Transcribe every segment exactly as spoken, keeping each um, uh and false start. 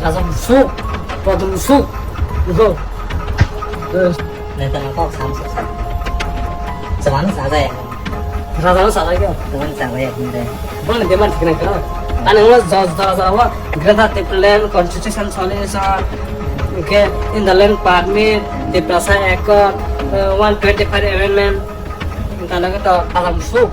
Rajam suk, rajam suk, go. Neta na kok sam suk sam. Seman sa jai. Rajam sa jai kya? Seman sa jai kya? Bon, deman thik na kya? Ani ngwa jaj da jaj wa. Greater Tipraland Constitution Solution. Okay, in the land permit, Tiprasa Accord, uh, one twenty-five amendment. Kana kya to rajam suk.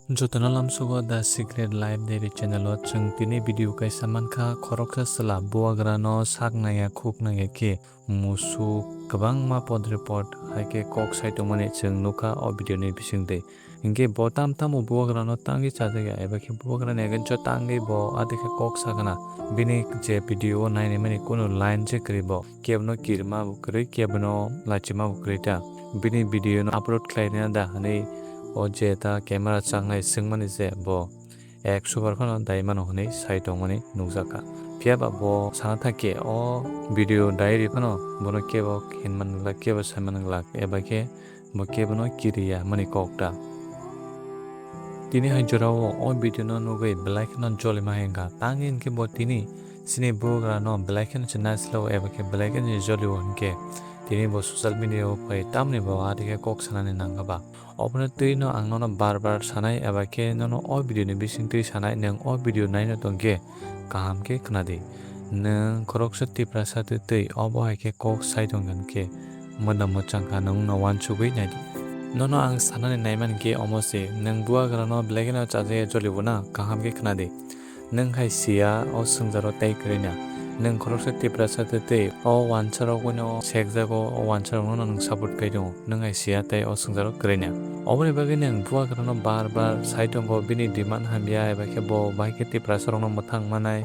Jotono lamsogo The Secret Life Diary channel o chwng tini video kaisa mankha, khoroksa chwla bubagrano sak naiya khuk naiya khe musuk kwbangma podre pod hai khe kok sai tongmani chwng nukha o video ni bisingtwi. Hinkhe bo tam tamo bubagrano tangwi chajakya eba khe bubagrani against o tangwi bo adikhe kok sakna. Bini je video o nainai mani kunu line se kwrwi bo. Kebono kirima bo kwrwi, kebono lachima bo kwrwi ta. Bini video no upload khlai rina da hwnwi o je ta camera changnai swngmani je bo ek super phano dai mano hwnwi sai tongmani nukjakha. Phiya ba bo sana thakhe o video dai ri phano bono kebo hinman glak, kebo saiman glak, eba khe bo kebono kiriya mani kok ta. Tini hai jorao o video no nugwi belai kheno jolima hai wngkha. Tangwi hinkhe bo tini chini bubagrano belai kheno se naislo eba khe belai kheno se jolio hinkhe tini bo social media o phai tamni bo adikhe kok sanani nangkha ba. Obono twi no ang nono bar bar sanai eba khe nono o video ni bisingtwi sanai, nwng o video naino tongkhe kaham khe khna di. Nwng khoroksa Tiprasa twi twi obo hai khe kok sai tongkha hinkhe mwdam mwchang kha, nwng no uansugwi nai di. Nono ang sanani naimani khe omo se, nwng bubagrano belai kheno chajakya jolibo na, kaham khe khna di. Nwng hai siya o swngjaro tei kwrwi na. Nwng khoroksa Tiprasa tei tei o wansarok wngno sekjago, o wansarokno nwng support khai tongo. Nwng hai siya tei o swngjaro kwrwi na. Oboni bagwi nwng bubagrano bar bar sai tongo bini demand hamya eba khe bo bahai khe Tiprasarokno mwthang manai,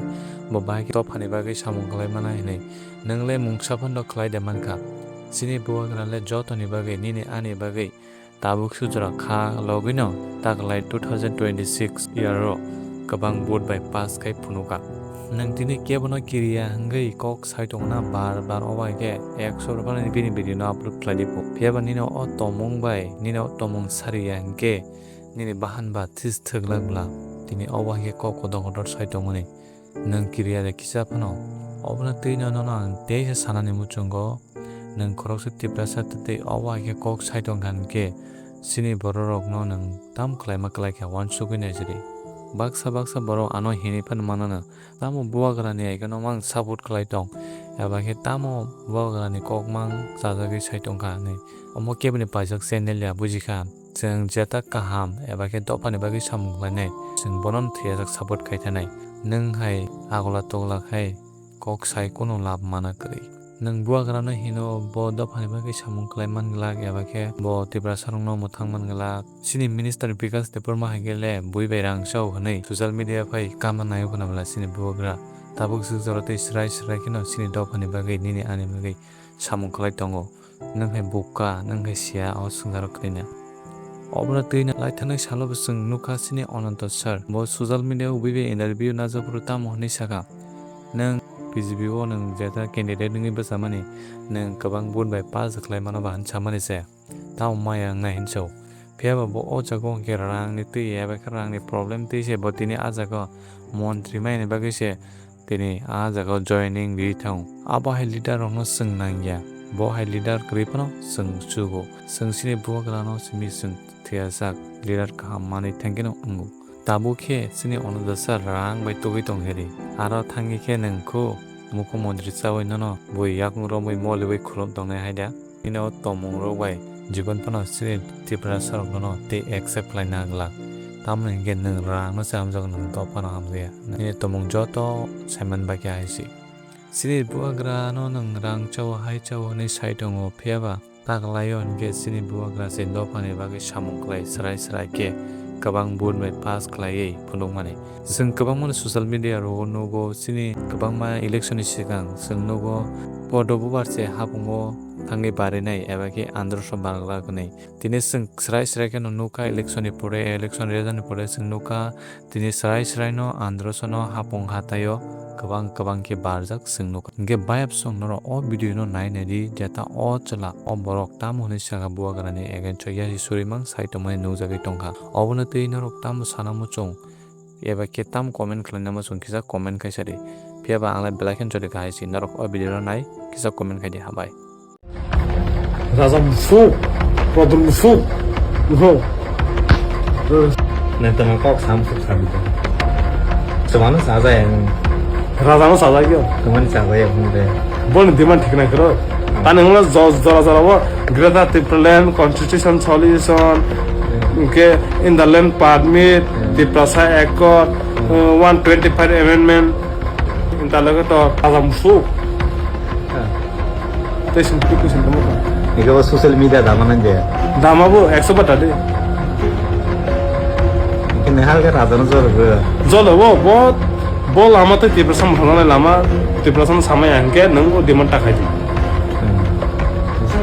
bo bahai khe dophani bagwi samung khlai manai hwnwi. Nwng le mungsa phano khlai de mankha. Chini bubagra le jotoni bagwi, nini ani bagwi tabuk sujra kha logino taklai two thousand twenty-six year o kwbang vote bai pass khai phunukha. Nwng tini kebono kiriya hwngwi kok sai tongna bar bar o bai khe ekso ruphani bini video no upload khlai di bo. Phiya ba nini o tomung bai nini o tomung sariya hinkhe nini bahan ba this thwglak bla tini o bai khe kok kotor kotor sai tongmani. Nwng kiriya de kisa phano. Obono twi no nono ang teisa sanani muchungo. Nwng khoroksa Tiprasa tei obo hai khe kok sai tongkha hinkhe chini bororokno nwng tam khlaima kwlai kha uansugwi naisidi. Baksa baksa borok ano hinwi phano manano, tamo bubagrani aigano mang support khlai tong, eba khe tamo bubagrani kok mang chajagwi sai tongkha hinwi. Omo keboni paijak channel ya bujikha. Chwng jeta kaham eba khe dophani bagwi samung khlainai, chwng bono thwiyajak support khai thanai. Nwng hai agola togla khai kok sai kunu lab mana kwrwi. Nwng bubagrano hino bo dophani bagwi samung khlai man glak eba khe bo Tiprasarokno mwthang man glak. Chini minister Bikas Debbarma hai khe le bui bai rang chao hwnwi social media phai kama naio khna bwla chini bubagra. Tabuk swk jora tei swrai swrai kheno chini dophani bagwi nini ani bagwi samung khlai tongo. Nwng hai bukha, nwng hai siya, o swngjaro kwrwina. Obono twi no laithanai salo bo chwng nukha chini Ananto sir. Bo social media o bui bai interview najaphuru tamo hwnwi sakha, "Nwng B J P o nwng jeta candidate wngwi bwchamani, nwng kwbang vote bai pass khlai mano ba," hwn samani se. Tamo maya wngnai hwn sao. Phiya ba bo o jaga o hwnkhe rang ni twi eba khe rang ni problem twi se bo tini a jaga o montri maya ni bagwi se tini a jaga o joining ri thango. Abo hai leader rokno chwng nangya, bo hai leader kwrwi phano chwng chugo. Chwng chini bubagrano simi chwng thwiyajak leader kaham manwi thangkheno wngo. Tabuk khe chini Ananto sir rang bai tugwi tongkhe di. Aro thangwi khe nwng khu mukhyamantri chaui nono bui yakung romwi moliui khulum tongnai hai da? Nini o tongmung rok bai jibon phano chini Tiprasa rok nono tei accept khlai na glak. Tamoni hinkhe nwng rang no se hamjak, nwng dophano hamjakya. Nini tongmung joto saiman bai khe hai se. Chini bubagra no nwng rang chao hai chao hwnwi sai tongo, phiya ba taklaio hinkhe chini bubagra se dophani bagwi samung khlai swrai swrai khe kwbang vote bai pass khlaiwi phunukmani. Chwng kwbangmano social media rogo nugo, chini kwbangma election ni swkang chwng nugo, podo bubar se hapungo thangwi barinai eba khe androso barglak hwnwi. Tini chwng swrai swrai kheno nukha election ni pore, election result ni pore chwng nukha tini swrai swrai no androso no hapung hataio kwbang kwbang khe barjak chwng nukha. Hinkhe bayap song norok o video no nai nai di, jeta o chwla o borok tamo hwnwi sakha bubagrani against o yasi suri mang sai tongmani nukjagwi tongkha. Obono twi norok tamo sana muchung? Eba khe tam comment khlaina muchung kisa comment khaisa di. Phiya ba ang le belai khe joli kahai si. Norok o video no nai kisa comment khai di, hambai. Raja Mufuk, Produl Mufuk, no. Nang tamo kok sam suk sam to. Semano sajaya ni. Raja no sajaya. Temani sajaya hwnde. Boni demand thik nai kro. Tani hwnla jo-, jora jora bo Greater Tipraland Constitution Solution, hwnkhe Inner Line Permit, Tiprasa Accord, uh, one twenty-five Amendment. Inta lage to Raja Mufuk. Tei sini tei kusin tamo ka. Iko bo social media dama nang de. Dama bo ekso bata de. Iko nehal ke raja no jor go. Jolo bo, bo, bo lama tei Tiprasa motha nang lama, Tiprasa no samai ang ke nang o demand ta khai di.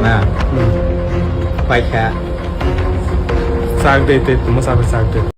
Na. Paikha. Sak de, tei tamo sak de, sak de.